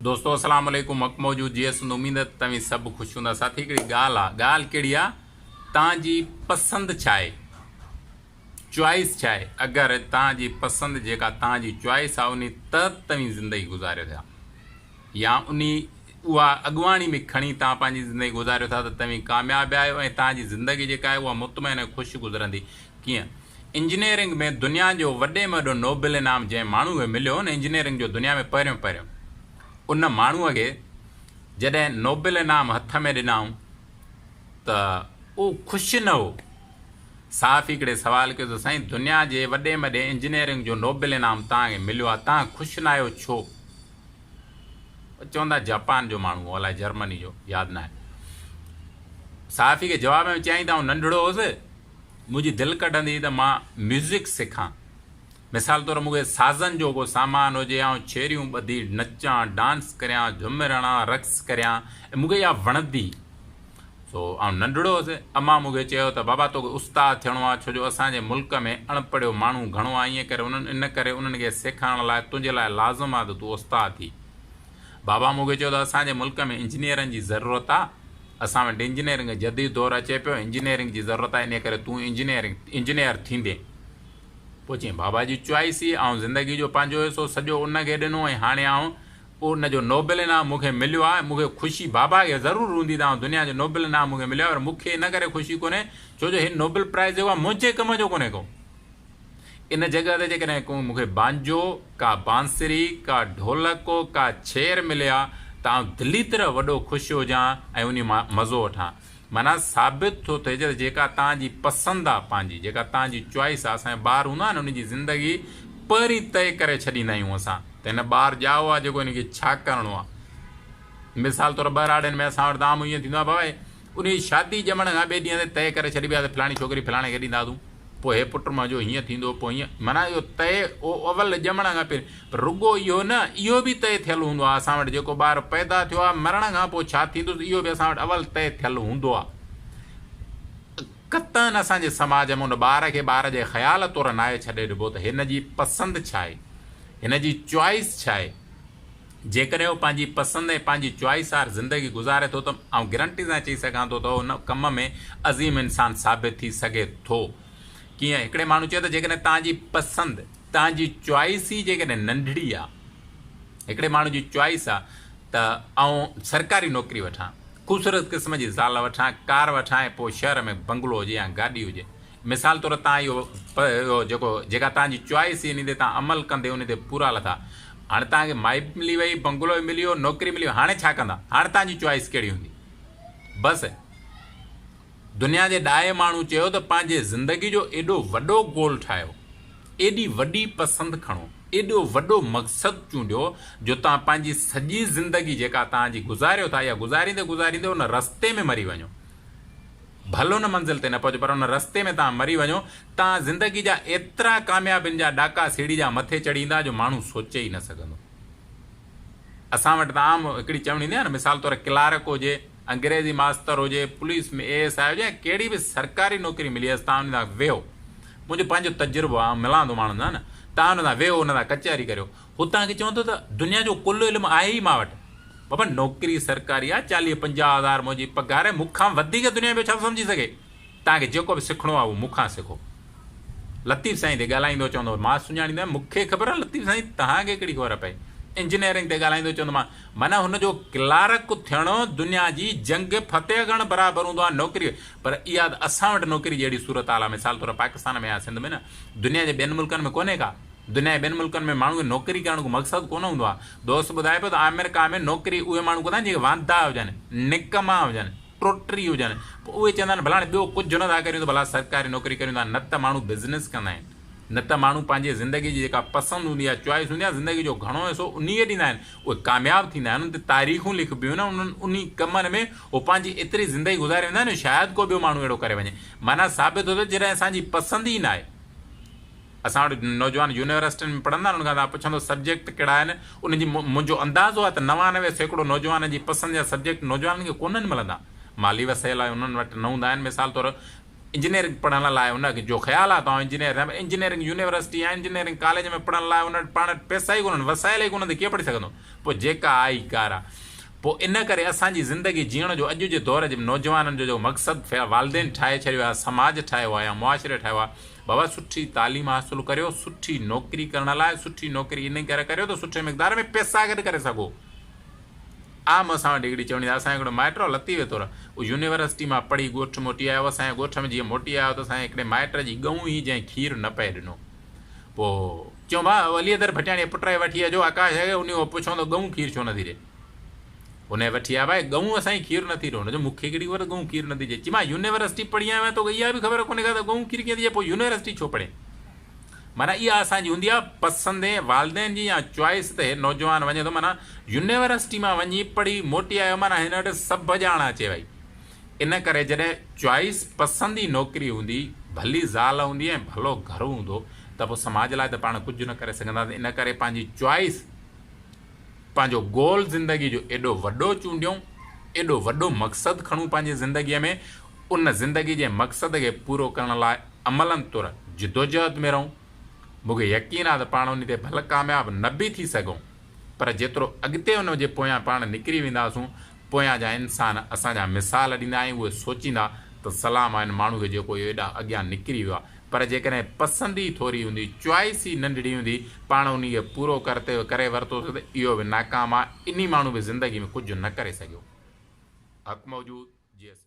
دوستو اسلام عليڪم حق موجود جي سنڌ اميد ته توهين سڀ خوش هوندا ساٿي هڪڙي ڳالهه آ ڳالهه ڪهڙي آ تان جي پسند ڇا آهي چوائس ڇا آهي اگر تان جي پسند جيڪا تان جي چوائس آ انهي تحت توهين زندگي گذاريو ٿا يا انهي اها اڳواڻي ۾ کڻي تان پنهنجي زندگي گذاريو ٿا ته توهين ڪامياب آهيو ۽ تان جي زندگي جيڪا آهي اها مطمئن ۽ خوش گذرندي ڪيئن انجنيئرنگ ۾ دنيا جو وڏي ۾ وڏو نوبل انعام جنهن ماڻهوء کي مليو هو نه انجنيئرنگ جو دنيا ۾ پهريون پهريون ان ماڻهوء کي جڏهن نوبل انعام هٿ ۾ ڏنائون ته اهو خوش نه هو. صحافي هڪڙي سوال ڪيو ته سائين دنيا جي وڏي ۾ وڏي انجنيئرنگ جو نوبل انعام توهان کي مليو آهي توهان خوش ناهيو ڇو؟ چون ٿا جاپان جو ماڻهو هو الائي جرمني جو ياد ناهي. صحافي کي جواب ۾ چيائين ته آئون ننڍڙو هوس منهنجي دل ڪڍندي هئي ته مان ميوزڪ سکان. مثال طور مون کي سازن جو ڪو سامان هجي، آئون ڇيريون ٻڌي نچان، ڊانس ڪريان، جهمر هڻان، رقص ڪريان ۽ مون کي اها وڻندي هئي. سو آئون ننڍڙو هوس، امان مون کي چيو ته بابا توکي استاد ٿيڻو آهي، ڇو جو اسان جي ملڪ ۾ اڻ پڙهيو ماڻهو گهڻو آهي، ائين ڪري انهن ان ڪري انهن کي سيکارڻ لاء تنهنجي لاء لازم آهي ته تون استاد ٿي. بابا مون کي چيو ته اسان جي ملڪ ۾ انجنيئرن جي ضرورت آهي، اسان وٽ انجنيئرنگ جو جديد دور اچي پيو، انجنيئرنگ جي ضرورت آهي، انهيء ڪري تون انجنيئرنگ انجنيئر ٿيندين. پوء چيائين، بابا جي چوائس هئي، آئون زندگي جو پنهنجو حصو سڄو ان کي ڏنو ۽ هاڻي آئون ان جو نوبل انعام مون کي مليو آهي، مون کي خوشي بابا کي ضرور هوندي ته آئون دنيا جو نوبل انعام مون کي مليو آهي پر مون کي ان ڪري خوشي ڪونهي ڇو جو هي نوبل پرائز جيڪو آهي منهنجي ڪم جو ڪونهي ڪو. ان جڳهه تي جيڪڏهن ڪو مون کي بانجو، ڪا بانسري، ڪا ڍولڪ، ڪا ڇير ملي ها ته آئون دلي طرح وڏو خوش هجان ۽ انهي مان مزو وٺان. معنيٰ ثابت ٿو ٿئي ته جيڪا توهان جي پسند آ پنهنجي، جيڪا توهان جي چوائس آ، اسان جا ٻار هوندا آهن انهن جي زندگي پهرين طئي ڪري ڇڏيندا آهيون اسان ته هن ٻار ڄائو آ جيڪو هن کي ڇا ڪرڻو آ. مثال طور ٻهراڙين ۾ اسان وٽ ته عام ائين ٿيندو آ بابا انهي جي شادي ڄمڻ کان ٻئي ڏينهن تي طئي ڪري ڇڏبي آ ته فلاڻي ڇوڪري فلاڻي کي ڏينداسون. پوء هي پٽ منهنجو هيئن ٿيندو، پوء هيئن، معنيٰ اهو طئي، اهو اول ڄمڻ کان پهرين، پر رڳو اهو نه، اهو به طئي ٿيل هوندو آهي، اسان وٽ جيڪو ٻار پيدا ٿيو آهي، مرڻ کان پوء ڇا ٿيندس، اهو به اسان وٽ اول طئي ٿيل هوندو آهي. قطعاً اسان جي سماج ۾ ان ٻار کي ٻار جي خيال طور ناهي ڇڏي ڏبو ته هن جي پسند ڇا آهي، هن جي چوائس ڇا آهي. جيڪڏهن هو پنهنجي پسند ۽ پنهنجي چوائس آهر زندگي گذاري ٿو ته آئون گرنٽي سان چئي سگهان ٿو ته هو ان ڪم ۾ عظيم انسان ثابت ٿي سگهي ٿو. ڪيئن؟ هڪڙي ماڻهو چيو ته جيڪڏهن توهان جي پسند، توهان جي چوائس ئي جيڪڏهن ننڍڙي آ، هڪڙي ماڻهو جي چوائس آ ته آئون سرڪاري نوڪري وٺان، خوبصورت قسم جي زال وٺان، ڪار وٺان ۽ پوء شهر ۾ بنگلو هجي يا گاڏي هجي. مثال طور توهان اهو اهو جيڪو جيڪا توهان جي چوائس هئي انهي تي توهان عمل ڪندي انهي تي پورا لٿا. هاڻي توهان کي مائي به ملي وئي، بنگلو به ملي ويو، نوڪري ملي وئي، هاڻي ڇا ڪندا؟ هاڻي توهان جي چوائس ڪهڙي هوندي؟ بس دنيا جي ڏاهي ماڻهو چيو ته پنهنجي زندگي جو ايڏو وڏو گول ٺاهيو، ايڏي وڏي پسند کڻو، ايڏو وڏو مقصد چونڊيو جو توهان پنهنجي سڄي زندگي جيڪا توهان جي گذاريو ٿا اها گذاريندي گذاريندي ان رستي ۾ مري وڃو. ڀل ان منزل تي نه پهچو پر ان رستي ۾ توهان مري وڃو، توهان زندگي جا ايترا ڪاميابين جا ڏاڪا سيڙهي جا مٿي چڙهي ايندا جو ماڻهو سوچي ئي نه سگهندو. اسان وٽ ته عام هڪڙي چوڻي ايندي آهي نه مثال طور ڪلارڪ هجي، انگريزي ماستر هجي، پوليس ۾ اي ايس I هجي يا ڪهڙي به سرڪاري نوڪري ملي ويس توهان ان سان ويهو. منهنجو پنهنجو تجربو آهي آئون ملان ٿو ماڻهن سان نه توهان ان سان ويهو ان سان ڪچهري ڪريو هو توهان کي چوندو ته دنيا جو ڪل علم آهي ئي مان وٽ. بابا نوڪري سرڪاري آ چاليهه پنجاهه هزار منهنجي پگهار آهي مون کان وڌيڪ دنيا ۾ ٻيو ڇا ٿو سمجهي سگهي توهان کي جيڪو به سکڻو آ اهو مون کان سکو لطيف سائين تي ڳالهائيندو چوندو مان سڃاڻيندو آهيان مون کي خبر آ لطيف سائين توهان کي ڪهڙي خبر پئي انجنيئرنگ تي ڳالهائيندو چوندو مان معنيٰ هن جو ڪلارڪ ٿيڻ دنيا جي جنگ فتح ڪرڻ برابر هوندو آ نوڪري پر اها ته اسان وٽ نوڪري جي اهڙي صورت حال آ مثال طور پاڪستان ۾ يا سنڌ ۾ نه دنيا جي ٻين ملڪن ۾ ڪونهي ڪا دنيا جي ٻين ملڪن ۾ ماڻهو کي نوڪري ڪرڻ ڪو مقصد ڪونه هوندو آهي. دوست ٻڌائي پيو ته آمريڪا ۾ نوڪري اهي ماڻهو ڪندا آهن جيڪي واندا هجن، نڪما هجن، ٽوٽري هجن. پوء اهي چوندا آهن ڀلا هاڻي ٻيو ڪجهه نه ٿا ڪريون ته ڀلا سرڪاري نوڪري ڪريون ٿا. نه ته ماڻهو بزنس ڪندا آهن. نه ته ماڻهو پنهنجي زندگي جي جيڪا پسند هوندي آهي، چوائس هوندي آهي، زندگي جو گهڻو حصو انهي کي ڏيندا آهن. اهي ڪامياب ٿيندا آهن، انهن تي تاريخون لکبيون آهن، انهن انهي ڪمن ۾ هو پنهنجي ايتري زندگي گذاري ويندا آهن جو شايد ڪو ٻيو ماڻهو اهڙو ڪري وڃي. معنيٰ ثابت ٿو ٿئي جڏهن اسان جي پسند ئي ناهي. اسان وٽ نوجوان يونيورسٽين ۾ پڙهندا آهن انهن کان توهان پڇندو سبجيڪٽ ڪهڙا آهن انهن جي منهنجو اندازو آهي ته 99% نوجوانن جي پسند جا سبجيڪٽ نوجوانن کي ڪونهن ملندا مالي وسيلا انهن وٽ نه هوندا آهن مثال طور انجنيئرنگ پڙهڻ لاء ان جو خيال آهي ته آئون انجنيئر ٿيان پر انجنيئرنگ يونيورسٽي يا انجنيئرنگ ڪاليج ۾ پڙهڻ لاء ان وٽ پاڻ وٽ پئسا ئي ڪونهن وسائل ئي ڪونهن ته ڪيئن پڙهي سگهندو پوء جيڪا آئي ڪار آ پوء ان ڪري اسان جي زندگي جيئڻ جو اڄ جي دور جي نوجوانن جو جيڪو مقصد والدين ٺاهي ڇڏيو آهي سماج ٺاهيو آهي يا معاشري ٺاهيو آهي بابا سٺي تعليم حاصل ڪريو سٺي نوڪري ڪرڻ لاء سٺي نوڪري ان ڪري ڪريو ته سٺي مقدار ۾ پئسا گڏ ڪري سگهو. عام اسان وٽ هڪڙي چوڻي آهي، اسان جو هڪڙو مائٽ هو لطيف طور، اهو يونيورسٽي مان پڙهي ڳوٺ موٽي آيو، اسان جي ڳوٺ ۾ جيئن موٽي آيو ته اسان جي هڪڙي مائٽ جي ڳئون هئي جنهن کير نه پئي ڏنو. پوء چيائون ڀاء علي حيدر ڀٽياڻي جي پٽ کي وٺي اچو آڪاش کي انهي کان پڇون ته ڳئون کير ڇو نٿي ڏي. انهي وٺي آيا ڀاء ڳئون اسان جي کير نٿي ڏي. هن چيو مون کي ڪهڙي خبر ته ڳئون کير نٿي ڏي. چي مان يونيورسٽي پڙهي آيو آهيان توکي اها به خبر ڪونهي ڪا ته ڳئون کير ڪيئن ٿي ڏي پوء يونيورسٽي ڇو پڙهين. معنيٰ اها اسان جي هوندي آهي پسند والدين جي يا چوائس ته هي نوجوان وڃي ٿو معنيٰ يونيورسٽي مان وڃي پڙهي موٽي آيو معنيٰ هن وٽ سڀ ڄاڻ اچي وئي ان ڪري جڏهن چوائس پسند ئي نوڪري هوندي ڀلي زال هوندي ۽ ڀلو گهر هوندو ته پوء سماج لاء ته پاڻ ڪجهه نه ڪري سگهنداسين ان ڪري پنهنجي چوائس پنهنجو گول زندگي جو ايڏو وڏو چونڊيون ايڏو وڏو مقصد کڻون پنهنجي زندگي ۾ ان زندگي جي مقصد کي پورو ڪرڻ لاء عملاً طور جدوجهد ۾ رهون. مون کي يقين آهي ته پاڻ انهي تي ڀل ڪامياب نه به ٿي سگهون، پر جيترو اڳتي ان جي پويان پاڻ نڪري وينداسون، پويان جا انسان اسان جا مثال ڏيندا ۽ اهي سوچيندا ته سلام آهي ان ماڻهو کي جيڪو ايڏا اڳيان نڪري ويو آهي. پر جيڪڏهن پسند ئي ٿوري هوندي، چوائس ئي ننڍڙي هوندي، پاڻ انهي کي پورو ڪرتي ڪري ورتوسين ته اهو به ناڪام آهي، انهي ماڻهو به زندگي ۾ ڪجهه نه ڪري سگهيو. حق موجود، جي ايس.